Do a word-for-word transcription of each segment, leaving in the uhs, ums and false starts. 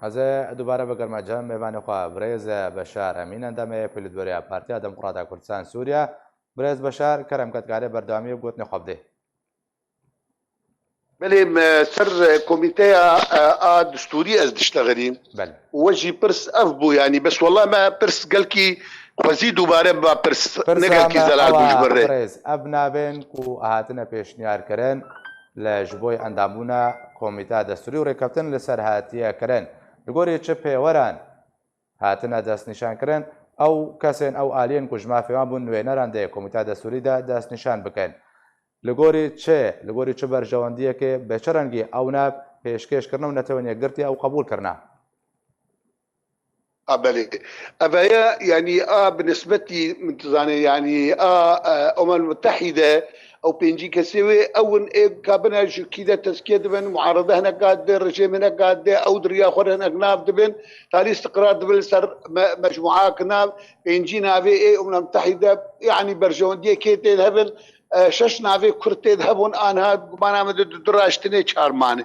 Ez ê dubare bigerime cem mêvanê xwe birêz Beşar Emîn, endamê Polîtbûroya Partiya Demokrata Kurdistan Sûriye. Birêz Beşar, kerem ke dikarê berdewamî û gotinê xwe bidê. Belê, me ser komîteya, e, a distûrî ez diştexilîm. Belê. We jî pirs ev bû, yanî bes wela me pirs gelkî xwezî dubare biba pirs, ne gelkî zelal bû ji ber rê. Birêz, ev navên ku hatine pêşniyar kirin, li ji bo endambûna komîteya destûrî û rêkeftin li ser hatiye kirin. Li gorî çi pêweran hatine destnîşan kirin, ew kesên, ew aliyên ku ji mafê wan bûn, nûneran dê komîteya destûrî de destnîşan bikin. Li gorî çi, li gorî çi berjewendiyekê, bi çi rengî ew nav pêşkêş kirine û Netewên Yekgirtî ew qebûl kirine? A, belê. Ev heye, yanî a bi nisbetî, min tu zanê, yanî a, e, Umem Mutehîde, ew pêncî kesê wê, ew in ê ka bine ji kî de tezkiye dibin, muarede hineka dê, rejîm hineka dê, ew di riya xwe re hinek nav dibin, talî istiqrar dibin li ser me-, mecmuak nav, pêncî navê ê Umem Mutehîde, yanî berjewendiyê kê tê de hebin, e, şeş navê Kurd tê de hebûn, anha gumana min de du, du raştinê çar mane.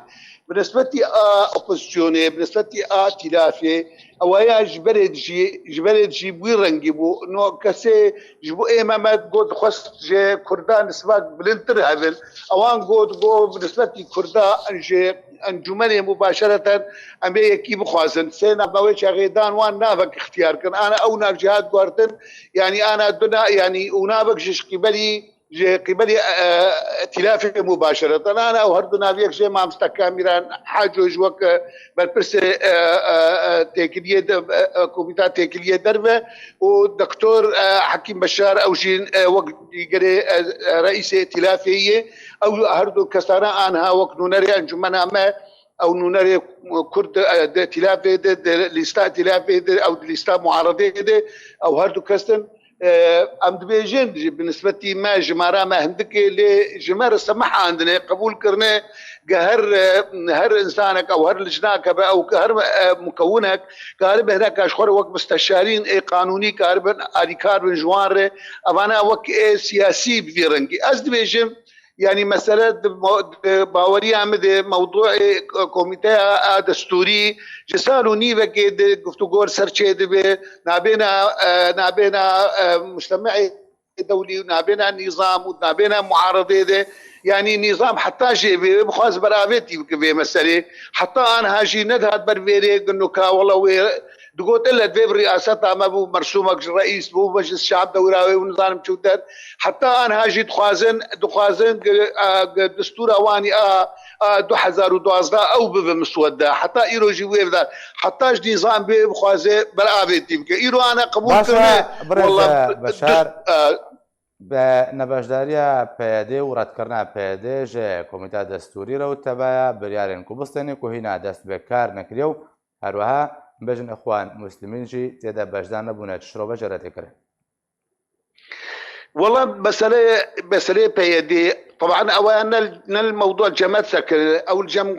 Bi nisbetî a opozisyonê, bi nisbetî a tîlafê, ew ya ji berê dijî, ji berê dijî bi wî rengî bû. No kesê ji bo ê me me got dixwest ji Kurda nisbek bilindtir hebin. Ewan got, got bi nisbetî Kurda ji encûmenê mubaşereten em ê yekî bixwazin. Sê navê çaxê dan wan navek ixtiyar kin. Ana ew nav jî hat guhartin, yanî ana du na-, yanî û navek ji qîbelî ji qîbelî, e, tîlafê mubaşeretan, ana ew her du naviyek jê mamosta Kamîran Haco ji wek, e, berpirsê, e, e, e, têkiliyê de, e, e, komîta têkiliyê derve û doktor, e, Hekîm Beşar ew jî, e, wek dîgerê, e, e, reîsê tîlafê yê. Ew her du kesana anha wek nûnerê encûmena me, ew nûnerê Kurd, e, di tîlafê de, di lîsta tîlafê de, ew di lîsta muaredê de, ew her du kes in. E, em dibêjin, ji, bi nisbetî me, jimara me hindik e, lê ji me re semeh andine, qebûl kirine, ge her, e, her însanek ew her lijnak hebe, ew her, e, mukewinek karibe hineka ji xwe re wek misteşarîn ê qanûnî karibin, alîkar bin ji wan re, evana wek ê siyasî bi vî rengî. Ez dibêjim, Yanî mesele di mo-, di baweriya min de mewdûê, e, komîteya a destûrî ji sal û nîvekê de guftûgo li ser çêdibe, nabêna, e, nabêna, e, mujtemeê dewlî û nabêna nîzam û nabêna muaredê de, yanî nîzam heta jê bê, bixwaz beravêtî bike vê meselê. Heta anha jî nedihat ber vê rê, gino ka wela wê Digot, ille divê bi riyaseta me bû, mersûmek ji reîs bû, meclis şab dewra wê û nizanim çû der. Heta anha jî dixwazin, dixwazin gi, a, gi distûra wanî a, a du hezar û duwazdeh ew bibe miswedde. Heta îro jî wê bide. Heta ji nîzam bê bixwaze beravêtî bike. Îro ana qebûl kirine. Baş e, birêz Beşar, e, bi nebeşdariya P Y D û redkirina P Y D ji Komîteya Destûrî re û tebeya biryarên ku bistêne ku hîna dest bi kar nekiriye û Her wiha bêjin Îxwan Muslimîn jî tê de beşdar nebûne, çi şirove jê re tê kirin? Wela meselê, meselê P Y D, teban ew ne, ne li mewdûa cem e sekir, ew li cem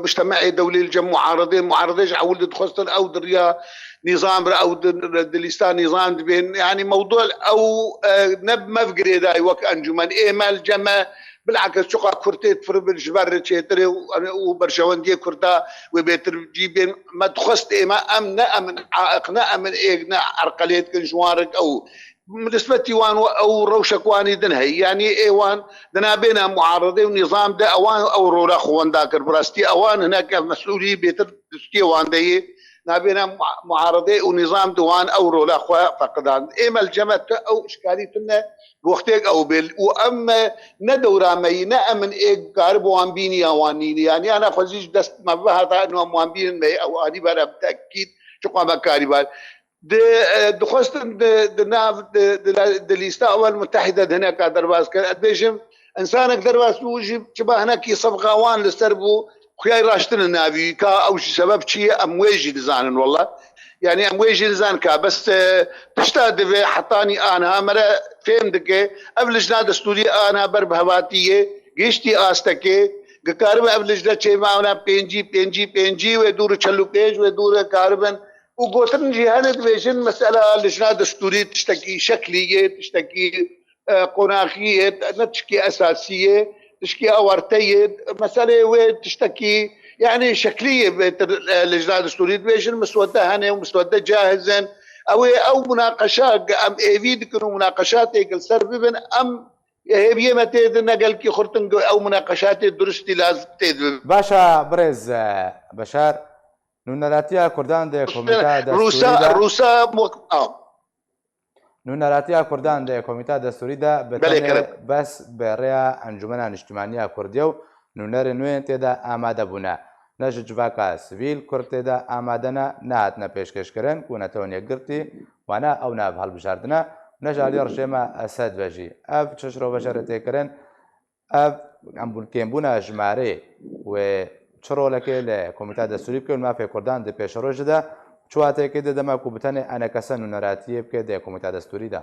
mujtemeê dewlî, li cem muaredê, muaredê ji ewil de dixwestin ew di riya nîzam re, ew di, di lîsta nîzam dibên. Yanî mewdû ew, e, ne bi me ve girêdayî wek encûmen. Ê me li cem e, Bilakis çiqa Kurd tê difiribin ji ber re çêtir e û, û berjewendiyê Kurda wê bêtir cî bên. Me dixwest ê me em ne em in aiq, ne em in êk, ne erqelê dikin ji wan re ew. Bi nisbetî wan ew rewşek wanî din heye. Yanî ê wan di nabêna muaredê û nîzam de ewan ew rola xwe wenda kir. Bi rastî ewan hinek ev mesûlî bêtir destiyê wan de yê. Nabêna mua-, muaredê û nîzam di wan ew rola xwe feqidand. Ê me li cem e tu ew îşkalî tune. Wextêk ew bê û em me ne dewra me yî, ne em in ê karib wan bînî ya wan nînî. Yanî ana xwezî ji dest me bihata, em wan bînin me, ew anî ber em tekîd, çiqa me karî ber. Di, e, dixwestin di, di nav, di, di, di lîsta Umem Mutehîde de hineka derbas kir. Ez dibêjim, însanek derbas bû, jî çiba hinekî sebqa wan li ser bû, xuya raştin navî, ka ew ji sebeb çi ye, em wê jî dizanin wela. Yanî em wê jî nizan ka bes, e, tişta divê hetanî anha me re fêm dike. Ev lijna destûrî anha ber bi hevatî yê, gihiştî astekê. Dikaribe ev lijne çêmavna pêncî, pêncî, pêncî wê dû re çel û pênc wê dû re karibin. Û gotin jî hene dibêjin mesela lijna destûrî tiştekî şeklî yê, tiştekî e, qonaxî yê, ne tişkî esasî yê, tişkî awarte yê. Meselê wê tiştekî Yani şeklî yê bêtir, e, lijna destûrî dibêjin, miswedde hene û miswedde cahiz in. Ew ê ew munaqeşa em êvî dikin û munaqeşatê li ser bibin, em hêviyê me tê di ne gelkî xurt in ku ew munaqeşatê durustî lazim tê di. Başa birêz, e, Beşar, nûneratiya Kurdan di komîta destûrî Rûsa, de Rûsa mu-, a. Nûneratiya Kurdan di komîta destûrî de bi Belê, tenê kerem. bes bi rêya Encûmena Niştimanî ya Kurdî ye û nûnerên wê tê de amade bûne. Ne ji civaka sivîl Kurd tê de amade ne, nehatine pêşkêşkirin ku netew ên yekgirtî, wana ew ne ev hilbijardine, ne ji aliyê rejêma Esed ve jî. Ev çi şiroveşerê tê kirin, ev em bûn kêmbûna jimarê wê çi rolekê li komîta destûrî bike û mafê Kurdan di pêşerojê de çi wateyekê dide dema ku bi tenê enekese nûneratiyê bike di komîta destûrî de?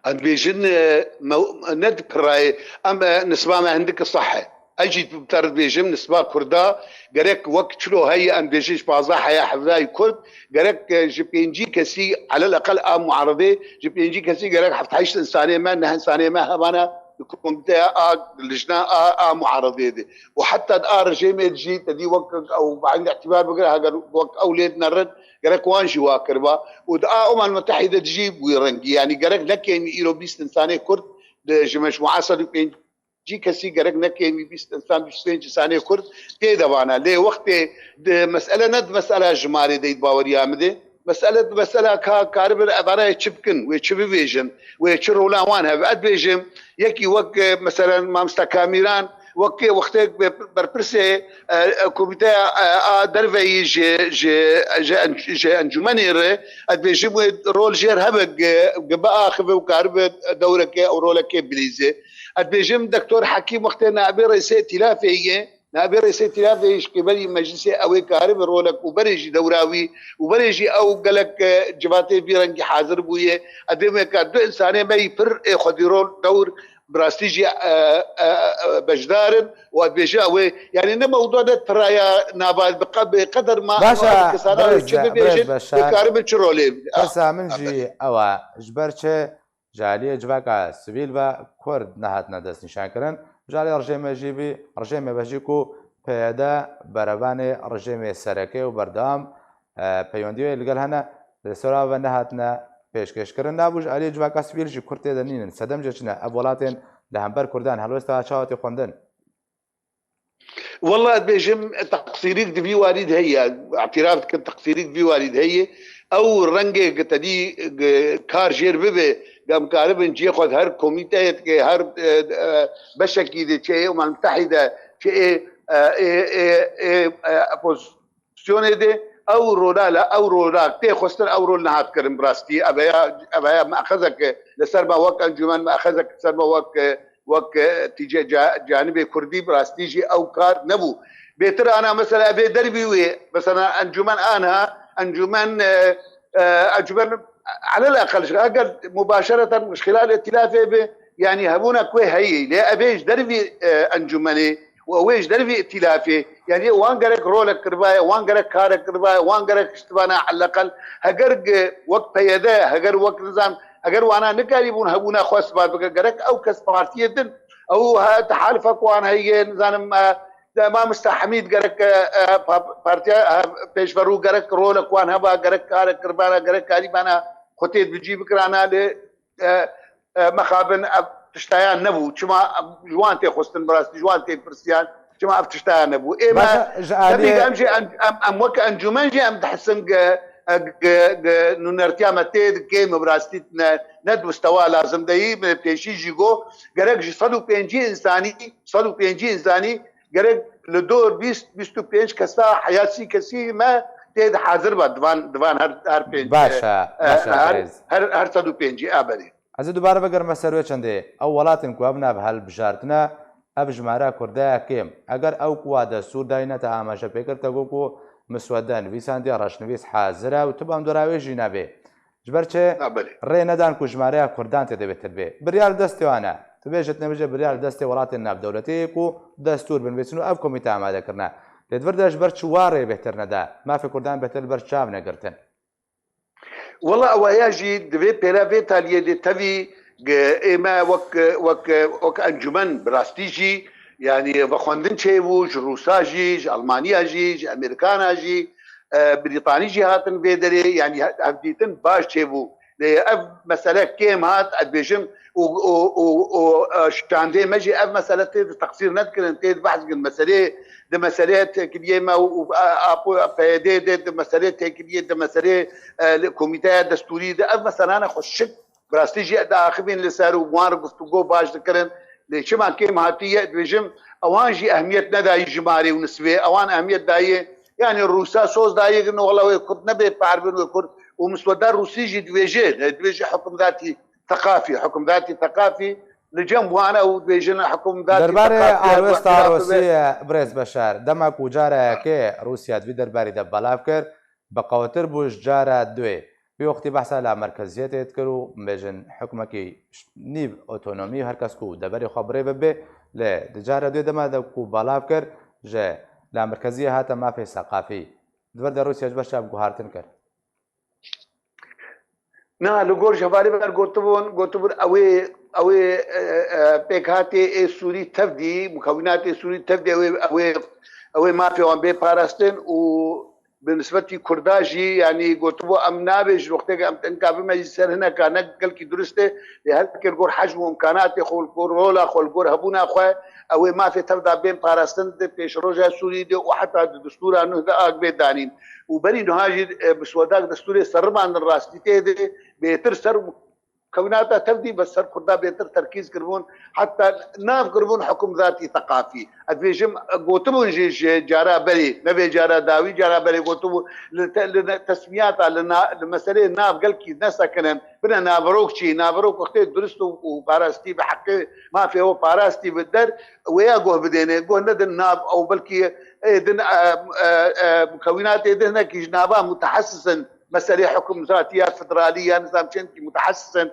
Em dibêjin, e, me-, ne di pirayê, em, e, nisba me hindik seh e. Ez jî bi ter dibêjim, nisba Kurda gerek wek çilo heye, em dibêjin ji pazdeh heya hevdayî Kurd, gerek, e, ji pêncî kesî, elel eqel a muaredê, ji pêncî kesî gerek heft heşt insanê me, neh insanê me hebana di komîteya a, lijna a, a muaredê de. Û heta di a rejêmê de jî te dî wek ew, bi eyn îtibar bigire, heger wek ew lê dinerin, gerek wan jî wa kiriba. Û di a Umem Mutehîde de jî bi wî rengî. Yanî gerek nekên îro bîst insanê Kurd di, ji mecmua sed û pêncî kesî gerek nekên wî bîst insan, bîst û pênc insanê Kurd tê de vana. Lê wextê di mesele ne di mesela jimarê de yî di baweriya min de. Mesele di mesela ka karibin evanayê çi bikin, wê çi bibêjin, wê çi rola wan hebe. Ez dibêjim, yekî wek, e, meselen Mamosta Kamîran, wekê wextê be-, berpirsê, e, e, komîteya, e, a derveyî ji, ji, ji en-, ji encûmenê re, ez dibêjim wê rol jêr hebe ge-, ge biaxive û karibe dewreke û roleke bilîze. Ez dibêjim Doktor Hekîm wextê naibê reîsê îtîlafê ye, naibê reîsê îtîlafê ye ji qîbelî meclisê ew ê karibe rolek û berê jî dewra wî û berê jî ew gelek, e, civatê vî rengî hazir bûye. Ez dibêjim ka du insanê me yî pir ê xwedî rol dewr bi rastî jî, e, e, e, beşdar in û ez dibêjim ew ê, yanî ne mewdu ne tiraya nava bi qe-, bi qeder ma, Baş e, ma kesana birêz, çi birêz bibêjin, Beşar. Dikaribin çi rolê bidin. Pirsa min jî ew e, ji ber çi ji aliyê civaka sivîl ve Kurd nehatine destnîşankirin, ji aliyê rejêmê jî bî, rejêmê ve jî ku P Y D berevanê rejêmê sereke û berdewam, e, peywendiyê li gel hene, li ser ve nehatine pêşkêşkirin. Nabû ji aliyê civaka sivîl jî Kurd tê de nînin. Sedem jê çi ne? Ev welatên li hember Kurdan helwesta çawa tê xwendin? Wela ez dibêjim, teqsîrîk di vî warî de heye. Îtiraf dikim, teqsîrîk di vî warî de heye. Ew rengê ku te dî, ku kar jêr bibe, ku em karibin cihê xwe di her komîteyê dike, her, e, e, beşekî de, çi ê Umem Mutehîde, çi ê, e, ê, ê, ê, e, opozisyonê de, ew rola, ew rola tê xwestin, ew rol nehat kirin bi rastî. Ev heya, ev heya me'xezeke li ser me wek encûmen, me'xezeke li ser me wek, e, wek, e, tîce ca-, canibê Kurdî bi rastî jî ew kar nebû. Bêtir ana mesela vê dervî wê, mesela encûmen anha, encûmen, e, e, encûmen elel eqel ji, eger mubaşereten ji xilal îtîlafê be, yanî hebûna ku heyî, lê ev ê ji dervî, e, encûmenê û ew ê ji dervî îtîlafê, yanî wan gerek rolek kiribaye, wan gerek karek kiribaye, wan gerek ji tivana eleqel, heger ge-, wek P Y D, heger wek nizam, heger wana nikarîbûn hebûna xwe isbat bikin, gerek ew kes partiyê din, ew ha, tehalifek wan heye, nizanim, e, de Mamosta Hemîd gerek, e, e, pa-, partiya, e, pêşverû gerek rolek wan heba, gerek karek kiribana, gerek karîbana xwe tê bi cî bikirana lê, e, e, mexabin ev tiştayan nebû. Çima ji wan tê xwestin bi rastî, ji wan tê pirsiyan, çima ev tiştayan nebû? Ê me, Başa, ji tevî aliyê em jî, em, em, em wek encûmen jî em dihisin ge, e, ge, ge, nûnertiya me tê di kêm bi rastî ne, ne di mistewa lazim de yî, me pêşî jî got, gerek ji sed û pêncî insanî, sed û pêncî insanî gerek li dor bîst, bîst û pênc kesa heya sî kesî me tê de hazir be divan, divan her, her pênc, Baş e, e, baş e, her, birêz. her, her sed û pêncî, a, belê. Ez ê dubare vegerime ser wê çendê. Ew welatên ku ev nav hilbijartine, ev jimara Kurda ye kêm. Eger ew ku wa destûr dayî nete amaje pêkir, te got ku miswede nivîsandiye, reşnivîs hazir e û tu bandora wê jî nebê. Ji ber çi? Ha, belê. Rê nedan ku jimareya Kurdan tê de bêtir bê. Biryar li destê wan e. Tu bêje, tu nebêje, biryar li destê welatên navdewletê ye ku destûr binivîsin û ev komîte amade kirine. Lê di vir de ji ber çi wa rê bêhtir neda? Mafê Kurdan bêhtir li ber çav negirtin? Wela ew heya jî di vê pêle vê taliyê de tevî ge-, ê me wek, wek, wek encûmen bi rastî jî Yanî vexwendin çêbû, ji Rûsa jî, ji Almaniya jî, ji Amerîkana jî, e, Brîtanî jî hatin vê derê, yanî he-, hevdîtin baş çêbû. Lê ev mesele kêm hat, ez dibêjim, û, û, û, û, e, şandê me jî ev mesele tê di teqsîr nedikirin, tê di behs kirin. Meselê, di meselê têkiliyê me û, û, e, apo P Y D de, di meselê têkiliyê, di meselê, e, li komîteya destûrî de ev meselane xweşik bi rastî jî diaxivîn li ser û wan re guftûgo baş dikirin. Lê çima kêm hatiye, dibêjim, ewan jî ehmiyet nedayî jimarê û nisvê. Ewan ehmiyet dayê, yanî Rûsa soz dayê, gin wela wê Kurd nebê, parvin wê Kurd. Û misweda Rûsî jî dibêje, dibêje hukimdatî teqafî, hukimdatî teqafî li cem wan e û dibêjin hukimdatî Derbarê teqafî arwesta xilaf Rûsî, be. Birêz Beşar, dema ku careke Rûsya di vî derbarî de belav kir, bi qewtir bû ji cara duyê. Wî wextî behsa lamerkeziyetê dikir û bêjin hikmekî nîv otonomî, her kes ku deverê xwe bi rê ve bê, lê di cara duyê dema de ku belav kir, ji lamerkeziyê hate mafê seqafî. Di vir de Rûsya ji ber çi ev guhartin kir? Na, li gor ji hevalê me re gotibûn, gotibûn, ew ê, ew ê, e, e, pêkhatê ê Sûrî tevdî, mukewînatê Sûrî tevdî, ew ê, ew ê, ew ê mafê wan bê parastin û bi nisbetî Kurda jî, yanî gotibû, em nabê ji wextê ke em tenka bime jî ser hineka ne gelkî durist e, lê her kê li gor hecm û imkanatê xwe, li gor rola xwe, li gor hebûna xwe, ew ê mafê tev de bên parastin di pêşroja Sûrî de û heta di destûra nuh de a bê danîn. Û berî niha jî, e, bi sodak destûrê serribandin rastî tê de bêtir ser mukewînata tevdî ve ser Kurda bêtir terkîz kiribûn, heta nav kiribûn hukimdatî teqafî. Ez dibêjim, gotibûn jî ji cara berê, ne vê cara dawî, cara berê gotibû, li te-, li ne-, tesmiyata, li na-, li meseleyê nav gelkî nesekinin, bine naverok çi, naverok wextê durist û, û parastî bi heqê mafê we parastî bi der, wêya guh bidêne, guh nedin nav ew belkî ê din, e, e, e, mukewînatê din hinekî ji nava mutehesisin, meselê hukimzatiya federalî ya nizam çendkî mutehesisin,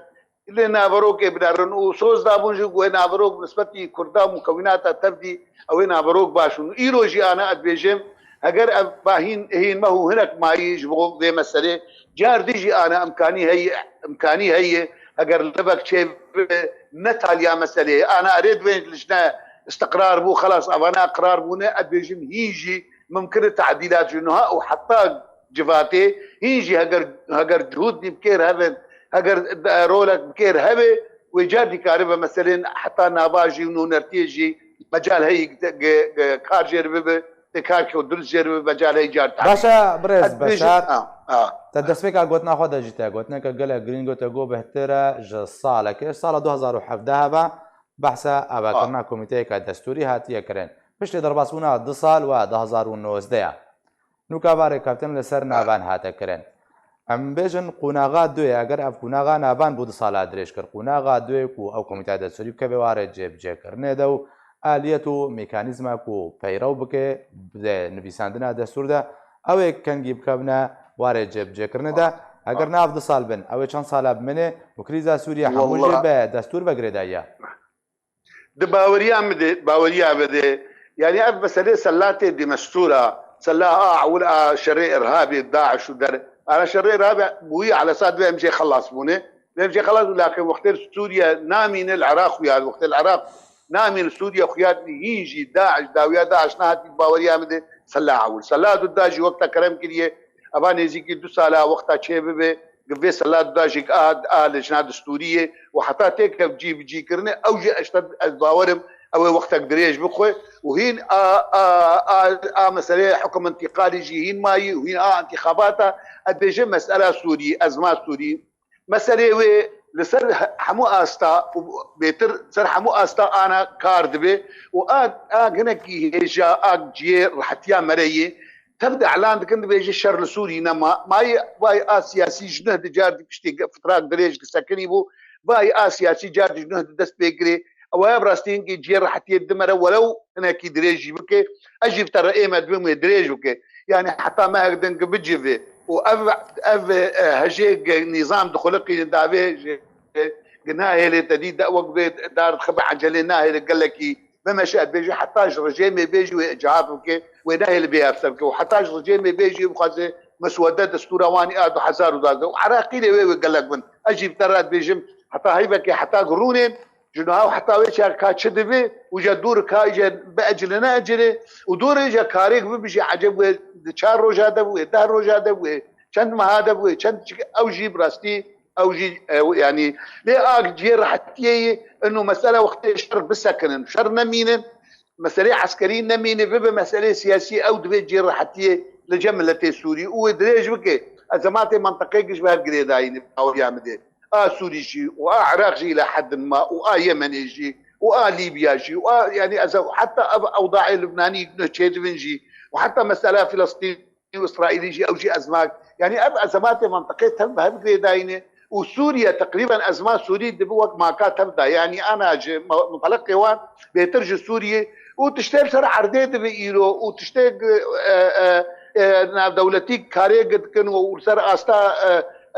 lê naverokê binerin û soz dabûn jî ku wê naverok bi nisbetî Kurda û mukewînata tevdî ew ê naverok baş in. Îro jî ana ez dibêjim, heger ev bahîn hîn me û hinek mayî ji bo vê meselê, car dî jî ana imkanî heye, imkanî heye, heger levek çê bibe, ne taliya meselê, ana erê divên lijne istiqrar bû, xelas, evana iqrar bûne, ez dibêjim hîn jî mimkin e tadîlat ji niha û heta civatê, hîn jî heger, heger cihûd nî bi kêr hebin, heger de-, rolek bi kêr hebe, wê car dîkaribe meselên heta nava jî û nûnertiyê jî mecal heyî ge-, ge-, ge-, kar jê re bibe, tê kar ke durist jê re bibe, mecal heyî car tabi. Baş e, birêz Beşar, ha, ha. Te destpêka gotina xwe de jî te gotineke gelek girîng gote, got bêhtir e ji salekê, sala du hezar û hevdeh ve behsa avakirina komîteyeke destûrî hatiye kirin. Piştî derbasbûna du sal we du hezar û nozdeh ye. Nûka va rêkeftin li ser navan hate kirin. Em bêjin qonaxa duyê, eger ev qonaxa navan bû du sala dirêj kir, qonaxa duyê ku ew komîteya destûrî bikeve warê cêbicêkirinê de û aliyet û mekanîzma ku peyrew bike di nivîsandina destûr de, ew ê kengî bikevne warê cêbicêkirinê de, eger nav du sal bin, ew ê çend sala bimîne û krîza Sûriye hemû jî Wallah. Bi destûr ve girêdayî ye. Di baweriya min de, baweriya min de, yanî ev meselê selatê Dimestûra, sela a ewil a şerê irhabê, DAIŞ û der, ana şerê irhabê bûyî, ala sa divê em jê xelas bûne. Divê em jê xelas bû, lakin wextê li Sûriye namîne, li Iraq xuya, wextê li Iraq namîne, li Sûriye xuya, hîn jî DAIŞ, dawiya DAIŞ nehatî, di baweriya min de sela ewil. Sela du da jî wexta kerem kiriye, eva nêzîkî du sala wexta çê bibe, Vê sela du da jî a, a lijna destûrî ye û heta têke cî bi cî kirine, ew jî eşte ez bawerim ew ê wextek dirêj bixwe û hîn a, a, a, a meseleyê hukum întîqalî jî hîn mayî û hîn a întîxabata, ez dibêjim mesela Sûrî, ezma Sûrî. Meselê wê li ser he-, hemû asta û bêtir ser hemû asta ana kar dibe û a, a hinekî hêja a cihê rihetiya me re yê. Tev de elan dikin, dibêje şer li Sûrî nema. Mayê vay a siyasî ji nuh di car di piştî ge-, fitrak dirêj di sekinî bû. Vay a siyasî car di ji nuh di dest pê kirê. Ew ya bi rastî hinkê cihê rehetiyê di me re welew hinekî dirêj jî bike. Ez jî bi te re ê me dibim wê dirêj bike. Yanî heta mehek din ki bicive. Û ev, ev, e, hejê ge-, nîzam dixuliqîne davê ji, e, gi nahêlê te dî de wek bê dar dixe bi ecelê nahêle gelekî Memeşe dibêje heta ji rejêmê bê jî wê icab bike, wê nehêle bê ev ser bike. Û heta ji rejêmê bê jî bixwaze meswede destûra wan a du hezar û duwazdeh. Û Iraqî lê wê wê gelek bin. Ez jî bi te re dibêjim, heta heyvekê, heta girûnên Ji niha û heta wê çaxê ka çi dibe û ja dûr ka îje biecile neecile û dûr îje karêk bibijî eceb wê di çar roja de bûye, deh roja de bûye, çend meha de bûye, çend çi ew jî bi rastî ew jî e, yanî lê a cihê rehetiyê ye ino mesela wextê şer bisekinin, şer nemînin, meselê eskerî nemîne, bibe meselê siyasî, ew divê cihê rehetiyê li cem miletê Sûrî û wê dirêj bike. Ezematê mentiqê giş bi hev girêdayî ne, baweriya min dê. A Sûrî jî û a Iraq jî îla heddin ma û a Yemenê jî û a Lîbya jî û a, yanî ez heta ev ewdaê Lubnanî ne çêdibin jî û heta mesela Filistîn û Îsraîlî jî ew jî ezmak. Yanî ev ezematê mentiqê tev bi hev girêdayî ne û Sûriye teqrîben ezma Sûrî dibe wek maka tev da. Yanî ana ji me-, minteleqê wan bêtir ji Sûriyê û tiştê li ser erdê dibe îro û tiştê, e, e, e, navdewletî karê dikin û li ser asta, e,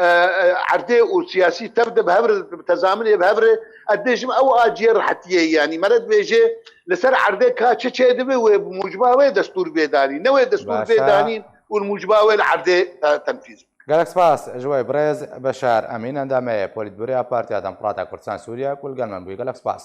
e, e, erdê û siyasî tev de bi hev re, bi tezaminê bi hev re, ez dibêjim ew a cihê rehetiyê ye. Yanî mere dibêje li ser erdê ka çi çêdibe wê bi muciba wê destûr bê danîn. Ne wê destûr bê Başa. danîn û li muciba wê li erdê te-, tenfîz bike. Gelek spas ji we birêz Beşar Emîn, endamê Polîtbûroya Partiya Demokrata Kurdistan Sûriye ku li gel me bûyî. Gelek spas.